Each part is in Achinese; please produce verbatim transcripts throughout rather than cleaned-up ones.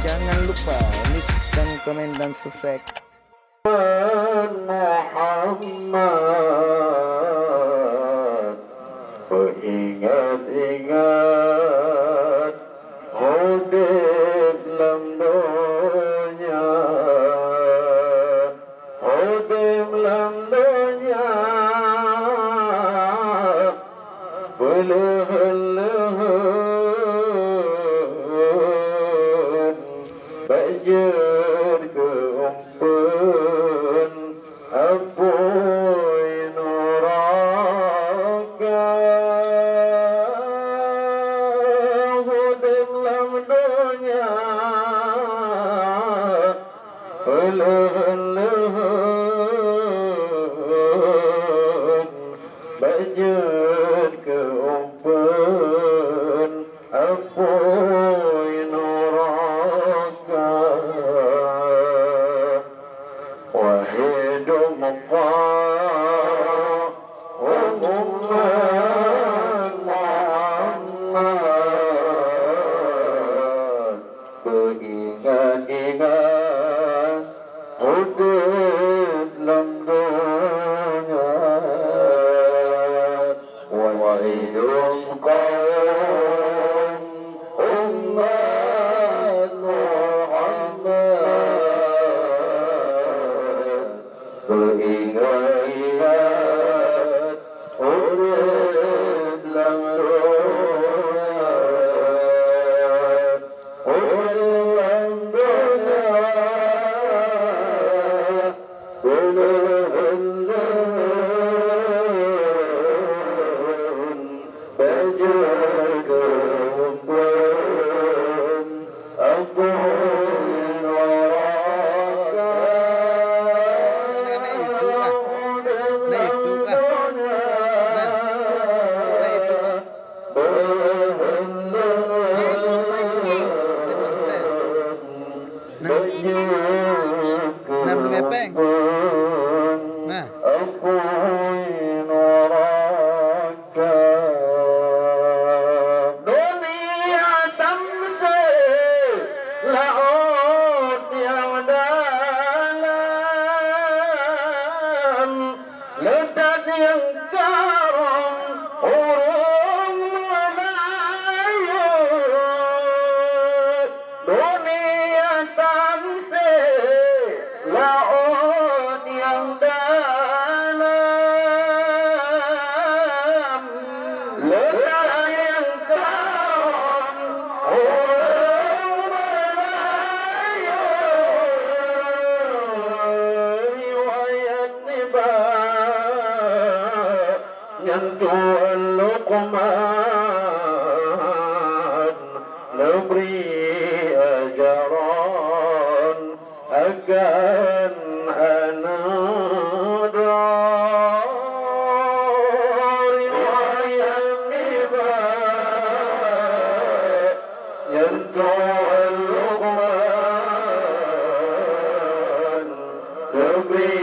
Jangan lupa like dan komen dan subscribe. Muhammad, beuingat-ingat udeb lam donya, udeb lam donya, beuleuheun-leuheun, bèk jeuet keu umpeuen apui nuraka. Udeb lam donya, beuleuheun-leuheun, bèk jeuet keu umpeuen apui nuraka. Wahai dum kaum umat Muhammad, beuingat-ingat udeb lam donya. Wahai dum kaum umat Muhammad, beuingat-ingat udeb lam donya. Udeb lam donya, beuleuheun-leuheun, bèk jeuet keu umpeuen apui nuraka. Na YouTube kah? Na YouTube kah? Na. Na YouTube kah? Nah, nah, beuleubèh péng. Nah. Dunia tamsé laôt nyang dalam. Leutat nyang karông ureueng meulayeue, dunia tamsé laôt nyang dalam. Leutat nyang karông ureueng meulayeue, riwayat nibak nyan Tuan Luqman neubri ajaran akan aneuëk droe. Riwayat nibak nyan Tuan Luqman neubri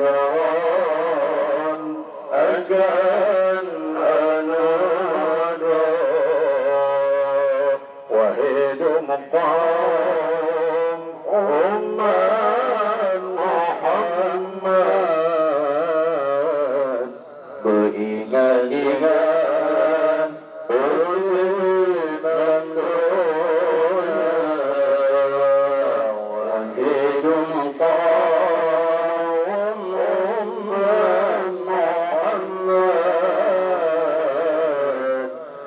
ajaran akan aneuëk droe. Wahai dum kaum umat Muhammad, beuingat-ingat udeb lam donya. Wahai dum kaum umat Muhammad,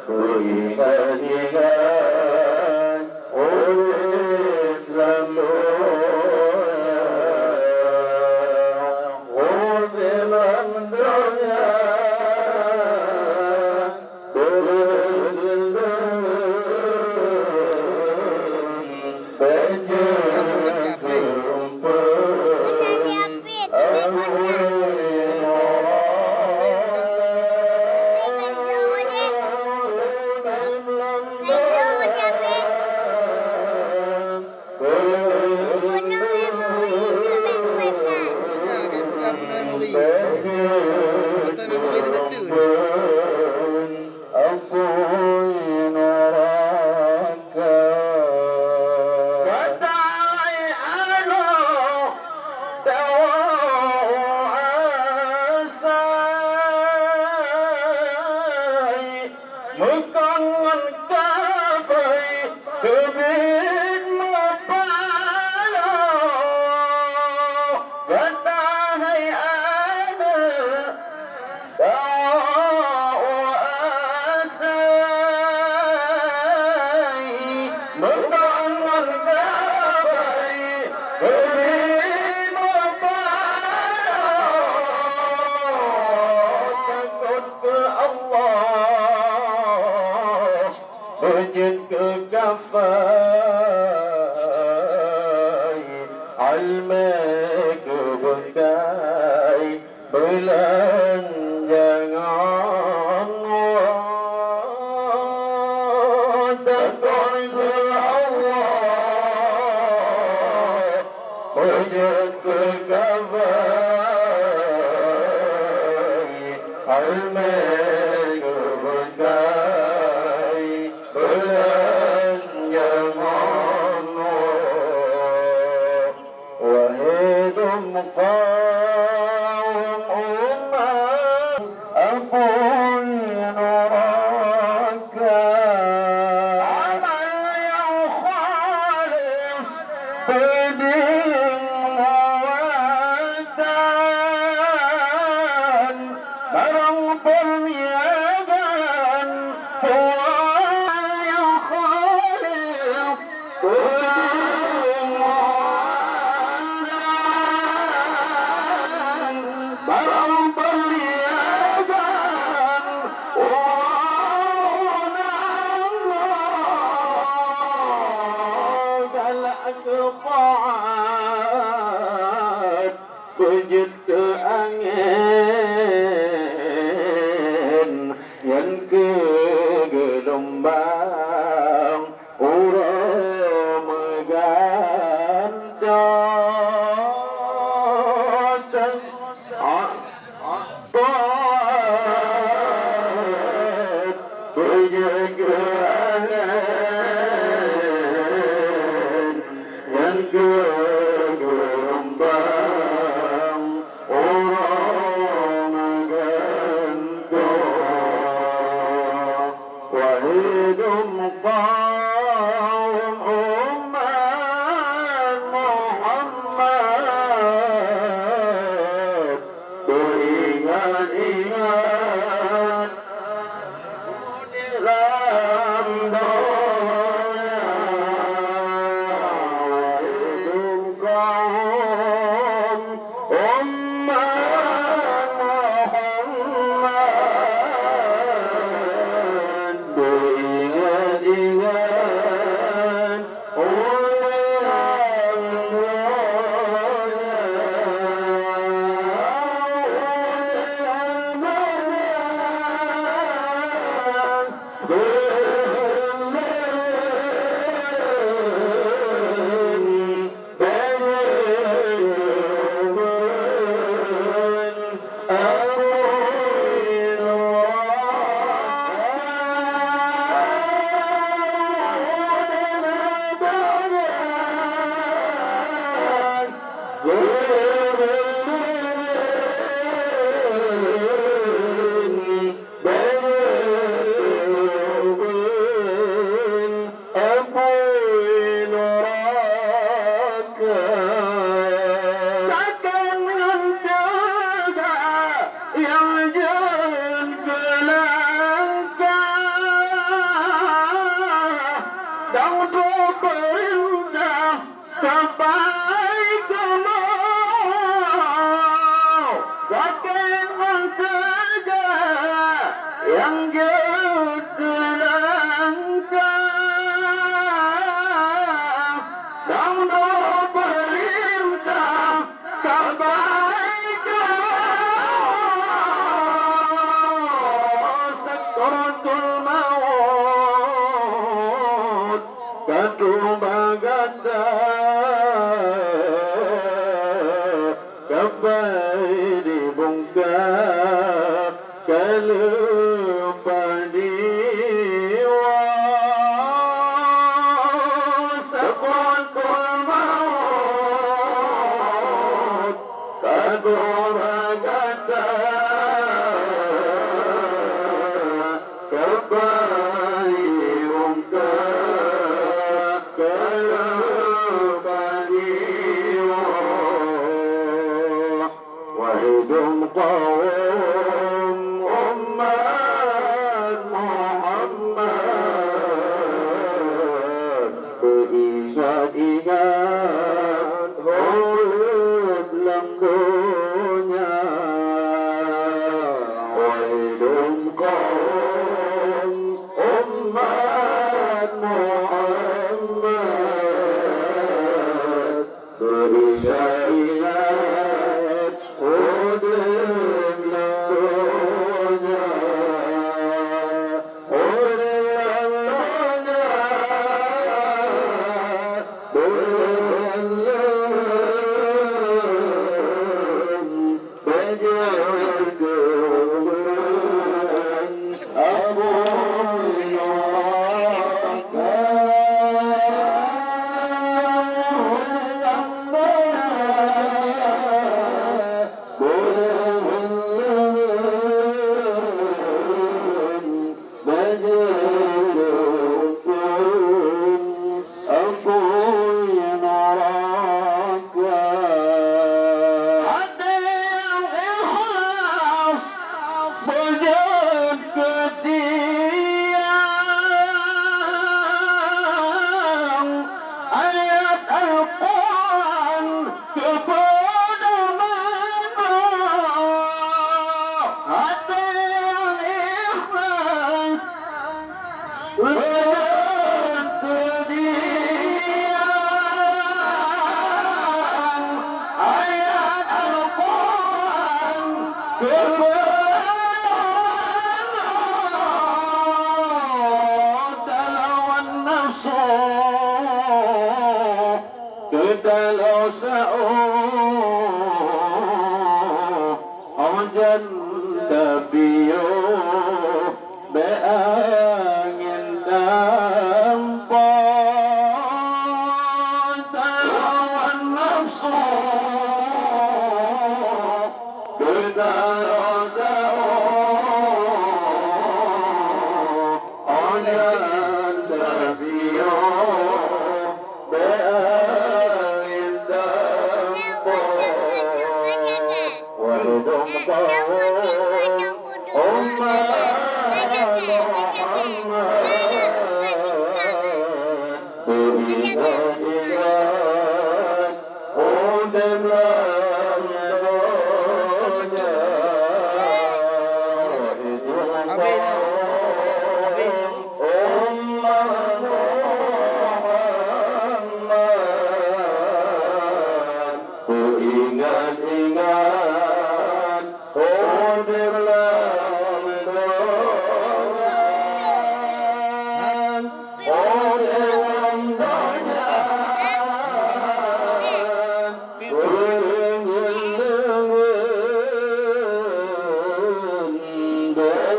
beuingat-ingat udeb lam donya. Meunan ngon keubai, beubi meubayoe, takot keu Allah, beujeuet keu kafai, almé keu beukai. Beulanjangon takon keu Allah, beujeuet keu kafai, almé keu beukai, beulanjangon. Wahai dum kawöm umat, apui nuraka. Amal nyang khalis, peudeueng muatan, barang peurniagaan, amal nyang khalis, barang peurniagaan, galak keu taat, beujeuet keu angén, nyan keu geulumbang. Uroe meugantoe teungoh pot beujeuet keu angén, nyan keu geulumbang. Uroe meugantoe. Wahai dum kawöm umat Muhammad, beuingat-ingat lam donya. Wahai dum kawöm Umat Muhammad, beuingat-ingat ulang donya. Beubeuen apui nuraka. Sakan ngon teuga nyang jeuet keu langkah, dan droe peurintah kapai kamoe. Sakai ngon teuga nyang jeuet keu langkah, dan droe peurintah kapai kamoe. Sakratul maut ka tuba gata, kapai dibungka ka leupah jiwa. Sakratul maut ka tuba gata, kapai ungka ka leupah jiwa. Wahai dum kawöm umat Muhammad, Ingat-ingat ureuëng lam donya, wahai dum kaum umat Muhammad. Beuingat-ingat udeb lam donya, udeb lam donya, beureulom. Apui neuraka. Até nyang ikhlas beujeuet keu tiang, ayat Al-Qur'an keupeudeuman droe. Até nyang ikhlas Hujan tapiôh, bèk angén tampôh, talawan nafsu, beutaroe saôh. Hujan tapiôh, bèk angén tampôh. Wahai dum kaum umat Muhammad, beuingat-ingat udeb lam donya. Wahai dum kaum umat Muhammad, beuingat-ingat udeb lam donya, udeb lam donya, beungeut-ngeut beujeuet keu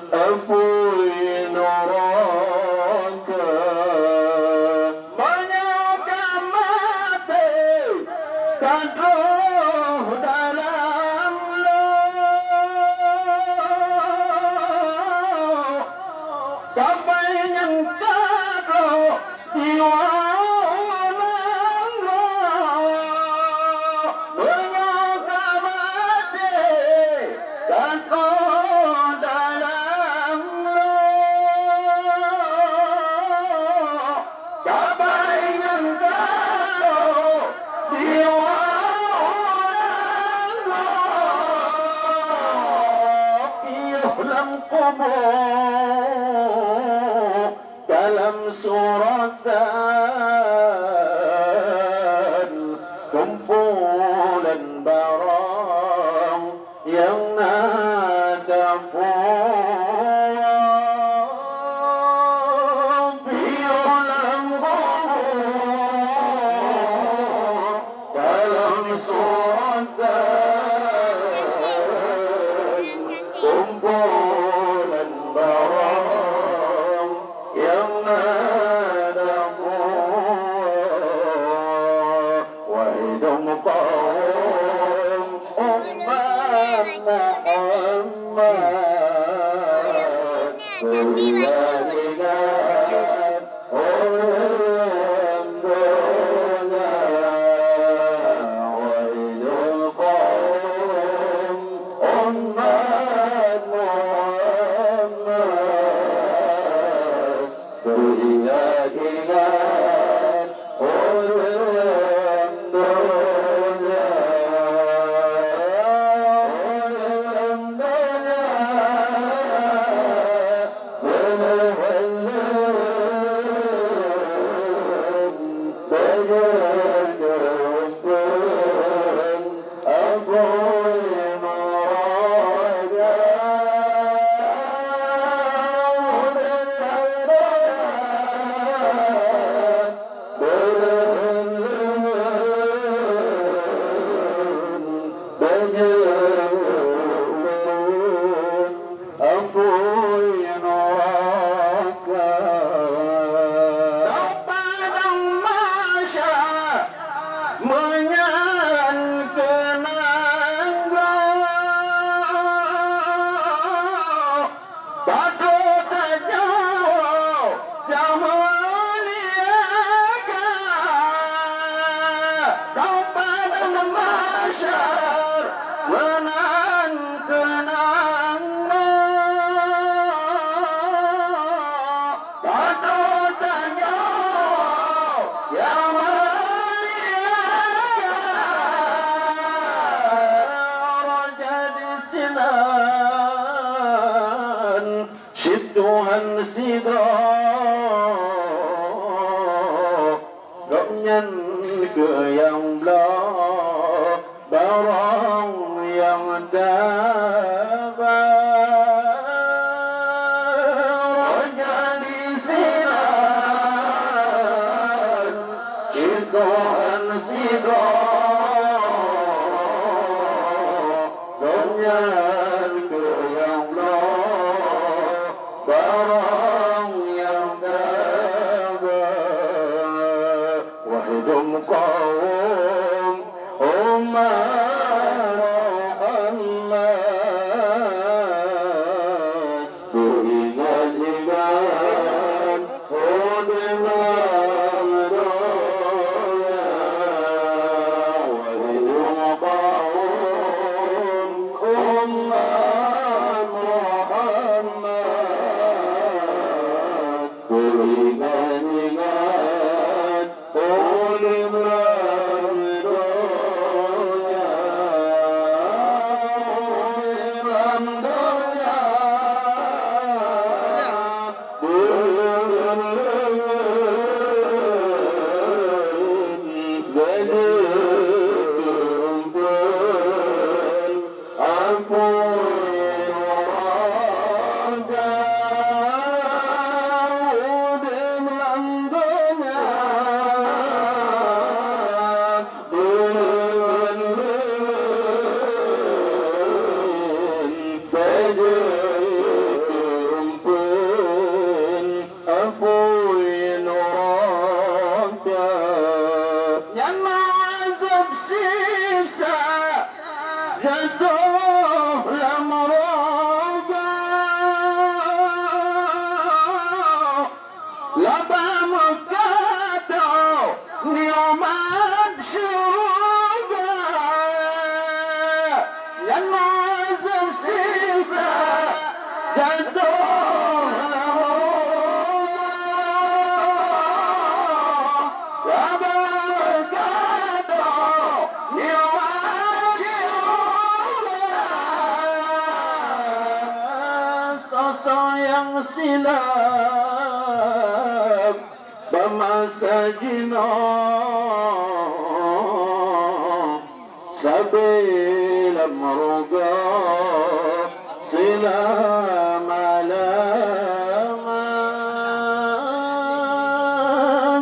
Apui neuraka. Meunyoe ka maté, ka troh dalam lôk, kapai nyan ka troh. Jiwa ureueng nyoe, meunyoe ka maté, ka troh dalam lôk, kapai nyan ka troh jiwa ureueng nyoe, piôh lam kubu. Dalam suratan kumpulan barang nyang na tapuang piôh lam kubu. Dalam suratan kumpulan barang nyang na dakwah, wahai dum kaum Muhammad. Teuingat-ingat ureueng donya, ureueng donya, beuneueng lôn beujeuet keu Apui meuraja, Apui neuraka. Padang Mahsyar meunyan keunong gob, padub tanyoe nyang mulia ka. Padang Mahsyar meunan keunong gob, padub tanyoe nyang mulia ka. Raja di sinan, cit Tuhan sidroe, Gobnyan kheueh nyang bloe barang nyang taba. Raja di sinan, cit Tuhan sidroe, Gobnyan kheueh nyang bloe barang nyang taba. Wahai dum kaum umat Muhammad, beuingat-ingat udeb lam donya. Wahai dum kaum umat Muhammad, beuingat-ingat udeb lam donya. Udeb lam donya. Deungon leuen geuneuk teureumpeuen apui neuraka. Udeb lam donya. Deungon leuen bajeuet keureumpuen apui neuraka. Nyan na azab siksa jatuh lam rogah. Laba meukato nyoe mat syeuruga, nyan mazeueb siksa jatuh lam rogah. Laba meukato nyoe mat syeuruga. Soe-soe nyang silap bak masa jinoe, sabe lam rogah seulama-lama.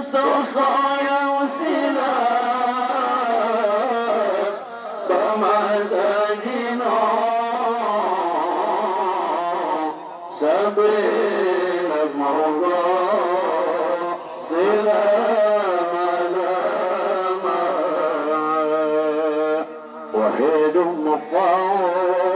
Soe-soe nyang silap bak masa jinoe, sabe lam rogah seulama-lama. Wahai dum kaum